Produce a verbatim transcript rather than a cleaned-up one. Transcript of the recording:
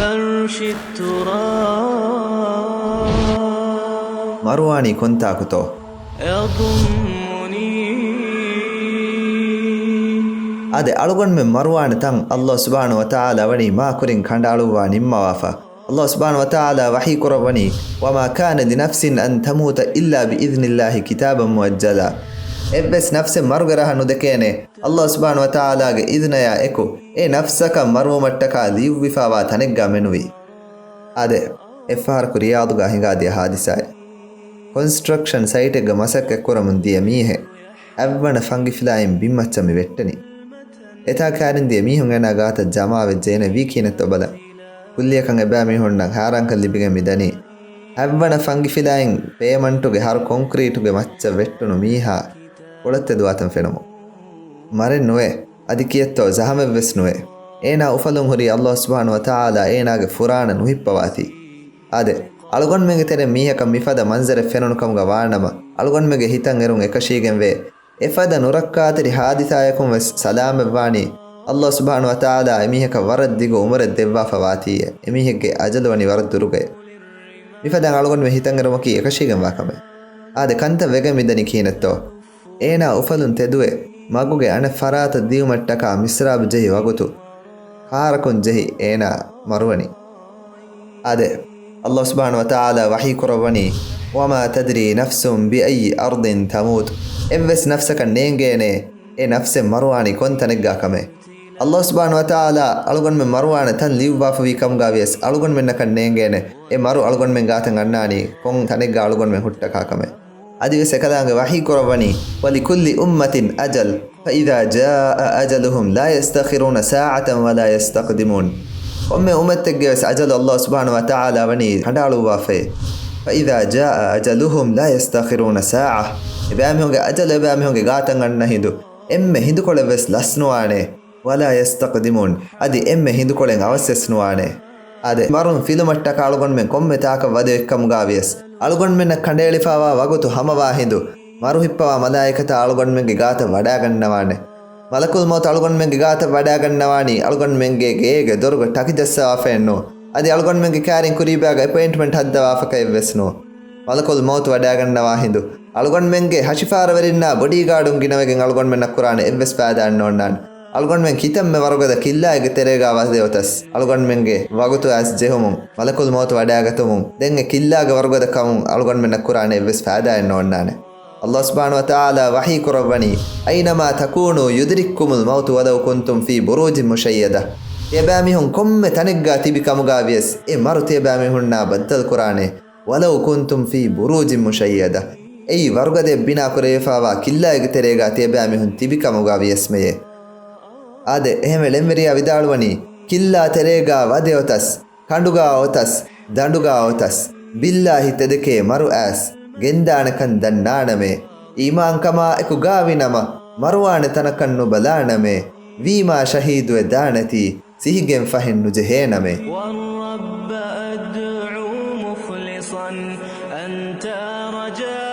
عرش التراب މަރުވާނީ ކޮންތާކުތޯ؟ يضمني އާދެ، އަޅުގަނޑުމެން މަރުވާނެ ތަން އައްލާހު ސުބްޙާނަހު ވަތަޢާލާ ވަނީ މާ ކުރިން ކަނޑައަޅުއްވާ ނިންމަވާފަ. އައްލާހު ސުބްޙާނަހު ވަތަޢާލާ ވަޙީ ކުރައްވަނީ، وما كان لنفس أن تموت إلا بإذن الله كتابا مؤجلا. އެއްވެސް ނަފްސެއް މަރުގެ ރަހަ ނުދެކޭނެ، އައްލާހު ސުބްޙާނަހު ވަތަޢާލާގެ އިޛުނަޔާ އެކު، އެ ނަފްސަކަށް މަރުވުމަށްޓަކާ ލިޔުއްވިފާވާ ތަނެއްގާ މެނުވީ. އާދެ، އެއްފަހަރަކު ރިޔާޟުގާ ހިނގާދިޔަ ހާދިސާއެއް. ކޮންސްޓްރަކްޝަން ސައިޓެއްގަ މަސައްކަތްކުރަމުން ދިޔަ މީހެއް އަތްވަނަ ފަންގިފިލާއިން ބިންމައްޗަށް މި ވެއްޓެނީ. އެތާ ކާރިން ދިޔަ މީހުން އޭނާ ގާތަށް ޖަމާވެއްޖެ. އޭނަ ވީ ކިހިނެއްތޯ ބަލަން. ކުއްލިއަކަށް އެބައިމީހުންނަށް ހައިރާންކަން ލިބިގެން މިދަނީ. އަތްވަނަ ފަންގިފިލާއިން ޕޭމަންޓުގެ ހަރު ކޮންކްރީޓުގެ މައްޗަށް ވެއްޓުނު މީހާ ކޮޅަށް ތެދުވާތަން ފެނުމުން. މަރެއް ނުވޭ. އަދި ކިއެއްތޯ ޒަހަމެއްވެސް ނުވޭ. އޭނާ އުފަލުން ހުރީ އައްލާހު ސުބްޙާނަހު ވަތަޢާލާ އޭނާގެ ފުރާނަ ނުހިއްޕަވާތީ. އާދެ، އަޅުގަނޑުމެންގެ ތެރެއިން މީހަކަށް މިފަދަ މަންޒަރެއް ފެނުނު ކަމުގަ ވާނަމަ، އަޅުގަނޑުމެންގެ ހިތަށް އެރުން އެކަށީގެންވޭ، އެފަދަ ނުރައްކާތެރި ހާދިސާޔަކުން ވެސް ސަލާމަތްވާނީ، އައްލާހު ސުބްޙާނަހު ވަތަޢާލާ އެމީހަކަށް ވަރަށް ދިގު އުމުރެއް ދެއްވާފަ ވާތީއޭ. އެމީހެއްގެ އަޖަލު ވަނީ ވަރަށް ދުރުގައޭ. މިފަދައިން އަޅުގަނޑުމެން ހިތަށް އެރުމަކީ އެކަށީގެންވާ ކަމެއް. އާދެ، ކަންތައް ވެގެން މިދަނީ ކިހިނެއްތޯ؟ އޭނާ އުފަލުން ތެދުވެ، މަގުގެ އަނެއް ފަރާތަށް ދިޔުމަށްޓަކާ މިސްރާބު ޖެހި ވަގުތު، ކާރަކުން ޖެހި އޭނާ މަރުވަނީ. އާދެ، އައްލާހު ސުބްޙާނަހު ވަތަޢާލާ ވަޙީ ކުރައްވަނީ، وما تدري نفس بأي أرض تموت. އެއްވެސް ނަފްސަކަށް ނޭނގޭނޭ، އެ ނަފްސެއް މަރުވާނީ ކޮން ތަނެއްގާ ކަމެއް. އައްލާހު ސުބްޙާނަހު ވަތަޢާލާ އަޅުގަނޑުމެން މަރުވާނެ ތަން ލިޔުއްވާފަވީ ކަމުގާ ވިޔަސް، އަޅުގަނޑުމެންނަކަށް ނޭނގޭނެ، އެ މަރު އަޅުގަނޑުމެން ގާތަށް އަންނާނީ ކޮން ތަނެއްގާ އަޅުގަނޑުމެން ހުއްޓަކާ ކަމެއް. އަދިވެސް އެކަލާނގެ ވަޙީ ކުރައްވަނީ، ولكل أمة أجل فإذا جاء أجلهم لا يستأخرون ساعة ولا يستقدمون. ކޮންމެ އުއްމަތެއްގެ ވެސް އަޖަލު އައްލާހު ސުބްޙާނަހު ވަތަޢާލާ ވަނީ ކަނޑައަޅުއްވާފައޭ. فإذا جاء أجلهم لا يستأخرون ساعة. އެބައިމީހުންގެ އަޖަލު އެބައިމީހުންގެ ގާތަށް އަންނަ ހިނދު، އެންމެ ހިނދުކޮޅެއް ވެސް ލަސްނުވާނެ. ولا يستقدمون. އަދި އެންމެ ހިނދުކޮޅެއް އަވަސްވެސް ނުވާނެ. އާދެ، މަރުން ފިލުމަށްޓަކާ އަޅުގަނޑުމެން ކޮންމެ ތާކަށް ވަދެ އޮތްކަމުގާ ވިޔަސް، އަޅުގަނޑުމެންނަށް ކަނޑައެޅިފާވާ ވަގުތު ހަމަވާ ހިނދު، މަރު ހިއްޕަވާ މަލާއިކަތާ އަޅުގަނޑުމެންގެ ގާތަށް ވަޑާގަންނަވާނެ. މަލަކުލް މައުތު އަޅުގަނޑުމެންގެ ގާތަށް ވަޑާގަންނަވާނީ، އަޅުގަނޑުމެންގެ ގޭގެ ދޮރުގަ ޓަކިޖައްސަވާފައެއްނޫ. އަދި އަޅުގަނޑުމެންގެ ކާރިން ކުރީބާގަ އެޕޮއިންޓްމަންޓް ހައްދަވާފަކައެއްވެސް ނޫ. މަލަކުލް މައުތު ވަޑާގަންނަވާ ހިނދު، އަޅުގަނޑުމެންގެ ހަށިފާރަވެރިންނާ ބޮޑީގާޑުން ގިނަވެގެން އަޅުގަނޑުމެންނަށް ކުރާނެ އެއްވެސް ފައިދާއެއް ނޯންނާނެ. އަޅުގަނޑުމެން ކިތަންމެ ވަރުގަދަ ކިއްލާއެއްގެ ތެރޭގާ ވަދެ އޮތަސް، އަޅުގަނޑުމެންގެ ވަގުތު އައިސް ޖެހުމުން، މަލަކުލް މައުތު ވަޑާގަތުމުން، ދެން އެ ކިއްލާގެ ވަރުގަދަ ކަމުން އަޅުގަނޑުމެންނަށް ކުރާނެ އެއްވެސް ފައިދާއެއް ނޯންނާނެ. އައްލާހު ސުބްޙާނަހު ވަތަޢާލާ ވަޙީ ކުރައްވަނީ، أينما تكونوا يدرككم الموت ولو كنتم في بروج مشيدة. ތިޔަބައިމީހުން ކޮންމެ ތަނެއްގާ ތިބި ކަމުގާ ވިޔަސް، އެ މަރު ތިޔަބައިމީހުންނާ ބައްދަލު ކުރާނެ. ولو كنتم في بروج مشيدة. އެއީ ވަރުގަދައެއް ބިނާ ކުރެވިފާވާ ކިއްލާއެއްގެ ތެރޭގާ ތިޔަބައިމީހުން ތިބި ކަމުގާ ވިޔަސްމެޔޭ. އާދެ، އެހެންވެ ޅެންވެރިޔާ ވިދާޅުވަނީ، ކިއްލާ ތެރޭގާ ވަދެ އޮތަސް، ކަނޑުގާ އޮތަސް، ދަނޑުގާ އޮތަސް، ބިއްލާހި ތެދެކޭ މަރު އައިސް، ގެންދާނެކަން ދަންނާނަމޭ. އީމާންކަމާ އެކު ގާވިނަމަ، މަރުވާނެ ތަނަކަށް ނުބަލާނަމޭ. ވީމާ ޝަހީދުވެ ދާނެތީ، ސިހިގެން ފަހެއް ނުޖެހޭނަމޭ. والرب أدعو مخلصا أنت رجاء